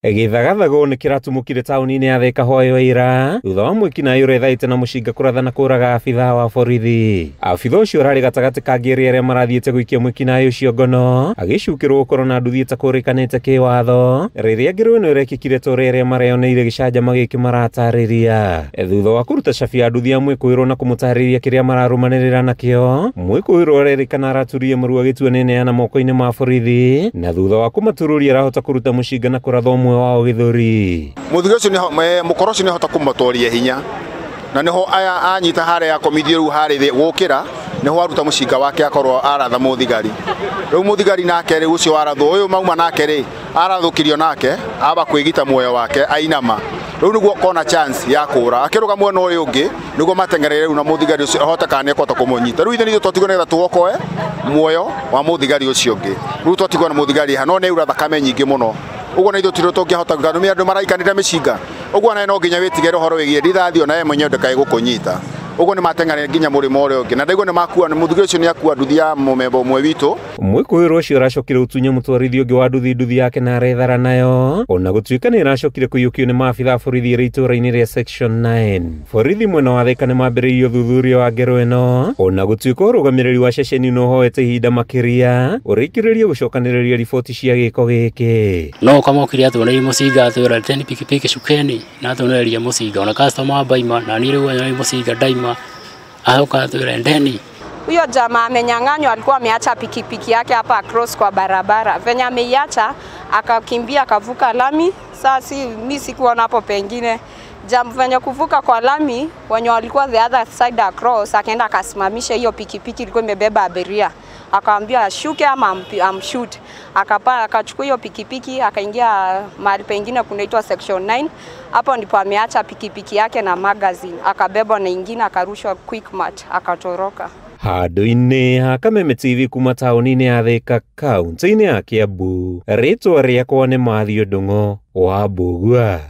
Gĩthagathago nĩ kĩratumũkire taũni-inĩ ya Thika hwaĩ wa ira thutha wa mwĩkinaĩ ũrĩa ĩthaĩte na mũcinga kũratha na kũraga abithaa wa borithi. Abithaa ũcio ũrarĩ gatagatĩ ka ngĩrĩ arĩa marathiĩte gũikia mwĩkinaĩ ũcio ngono agĩcukĩrwo gũkorwo na nduthi ĩtakũrĩkanĩte kĩwatho rĩrĩa ngero ĩno ĩrekĩkire ta ũrĩa arĩa mareyoneire gĩcanjama gĩkĩ maratarĩria. Thutha wa kũruta cabi ya nduthi ya mwĩkũĩrwo na kũmũtarĩria kĩrĩa mararũmanĩrĩra nakĩo, mwĩkũĩrwo arerĩkana araturirie maru agĩtua nĩneana moko-inĩ ma borithi na thutha wa kũmatururia arahota kũruta mũcinga na kũratha ũmwe wao gĩthũri. Mũthuri ũcio mũkoro ũcio nĩahota kũmũtoria hinya na nĩho aya anyita harĩa akomithio rĩu harĩ thĩ gũkĩra nĩho aruta mũcinga wake akorwo aratha mũthigari. Rĩu mũthigari nake rĩu ũcio warathwo ũyũ mauma nake rĩ arathũkirio nake aba kwĩgita muoyo wake ainama. Rĩu nĩguo kona chance ya kũra akĩrũga mwena ũyũ ũngĩ nĩguo mateng'erere rĩu na mũthigari ũcio ahote kana nĩekũhota kũmũnyita. Rĩu ithuĩ nithuĩ twatigwo nĩgetha tuokoe muoyo wa mũthigari ũcio ũngĩ. Rĩu twatigwo na mũthigari haha no nĩaura thakame nyingĩ mũno. Ũguo na ithuĩ tũtirĩ tũngĩhota gwĩka nĩ andũ maraikanire mĩcinga. Ũguo nawe no nginya wĩtigĩre ũhoro wĩgiĩ rithathi ona we mwenyewe ndũkae gũkũnyita. Ũguo nĩmateng'erire nginya mũrĩmo ũrĩa ũngĩ na ndaigua nĩmakua mũthigari ũcio nĩakua nduthi ya mũmemba ũmwe witũ. Mwĩkũĩrwo ũcio aracokire gũtunya mũtwarithia ũngĩ wa nduthi nduthi yake na arethara nayo ona gũtuĩka nĩ ĩracokire kũiyũkio nĩ maabitha a borithi ĩrĩ itũũra-inĩ rĩa Section 9. Borithi mwena wa Thika nĩmambĩrĩirie ũthuthuria wa ngero ĩno ona gũtuĩka ũrũgamĩrĩri wa ceceni nĩ ũhoete ihinda makĩria ũrĩkĩrĩrie gũcokanĩrĩria riboti cia gĩko gĩkĩ. No kamokire atuoneire mũcinga atwĩra leteni pikipiki shukeni na atuonereria mũcinga ona customer baima na niĩ rĩu anyoneire mũcinga ndaima acoka atwĩra endeni. Huyo jamaa amenyang'anywa, alikuwa ameacha pikipiki yake hapa across kwa barabara. Venye ameiacha akakimbia akavuka lami. Sasa si mimi sikuona hapo pengine. Jamaa venye kuvuka kwa lami, wenye walikuwa the other side across, akaenda akasimamisha hiyo pikipiki ilikuwa imebeba abiria. Akaambia ashuke ama amshoot. Akachukua hiyo pikipiki akaingia mahali pengine kunaitwa Section 9. Hapo ndipo ameacha pikipiki yake na magazine. Akabebwa na ingine akarushwa Quickmart akatoroka. Handũ-inĩ ha Kameme TV kuma taũni-inĩ ya Thika kaunti-inĩ ya Kiambu, rĩtwa rĩakwa nĩ Mathew Ndung'u wa Mbũgua.